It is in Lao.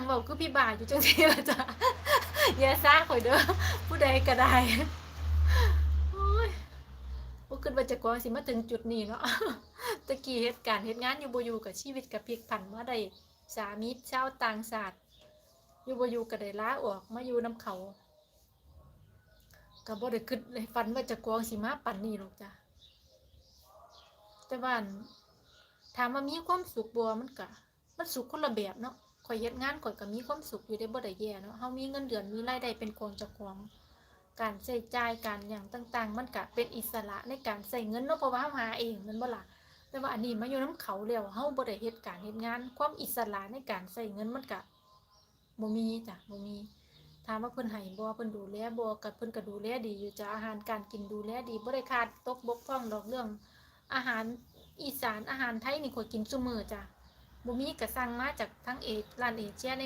ເວົ້າຄືພີ່ບ້າຢູ່ຈັ່ງຊີ້ລະຈ້າ. ຢ່າຊາຂ້ອຍເດີ ຜູ້ໃດກໍໄດ້. ໂອ້ຍ ບໍ່ຄິດວ່າເຈົ້າຂອງຊິມາເຖິງຈຸດນີ້ເນາະ. ແຕ່ກີ້ເຮັດການເຮັດງານຢູ່ບໍ່ຢູ່ ກໍຊີວິດກໍພລິກຜັນມາໄດ້ສາມີຊາວຕ່າງຊາດ ຢູ່ບໍ່ຢູ່ກໍໄດ້ລາອອກມາຢູ່ນຳເຂົາ. ກໍບໍ່ໄດ້ຄິດໄດ້ຝັນວ່າເຈົ້າຂອງຊິມາປານນີ້ດອກຈ້າ. ແຕ່ວ່າ ອັນ ຖາມວ່າມີຄວາມສຸກບໍ່? ມັນກະ ມັນສຸກຄົນລະແບບເນາະ. ຂ້ອຍເຮັດງານຂ້ອຍກໍມີຄວາມສຸກຢູ່ເດ້ ບໍ່ໄດ້ແຍ່ເນາະ. ເຮົາມີເງິນເດືອນ ມີລາຍໄດ້ເປັນຂອງເຈົ້າຂອງ ການໃຊ້ຈ່າຍ ການຫຍັງຕ່າງໆ ມັນກະເປັນອິດສະຫຼະໃນການໃຊ້ເງິນເນາະ ເພາະວ່າເຮົາຫາເອງແມ່ນບໍ່ລະ? ແຕ່ວ່າອັນນີ້ມາຢູ່ນຳເຂົາແລ້ວ ເຮົາບໍ່ໄດ້ເຮັດການເຮັດງານ ຄວາມອິດສະຫຼະໃນການໃຊ້ເງິນມັນກະ ບໍ່ມີຈ້າ ບໍ່ມີ. ຖາມວ່າເພິ່ນໃຫ້ບໍ່ ເພິ່ນດູແລບໍ່ ກໍເພິ່ນກໍດູແລດີຢູ່ຈ້າ. ອາຫານການກິນດູແລດີ ບໍ່ໄດ້ຂາດຕົກບົກຜ່ອງດອກ. ເລື່ອງອາຫານອີສານ ອາຫານໄທນີ້ຂ້ອຍກິນຊຸມື້ຈ້າ. ບໍ່ມີກໍສັ່ງມາຈາກທາງເອ ຮ້ານເອເຊຍໃນ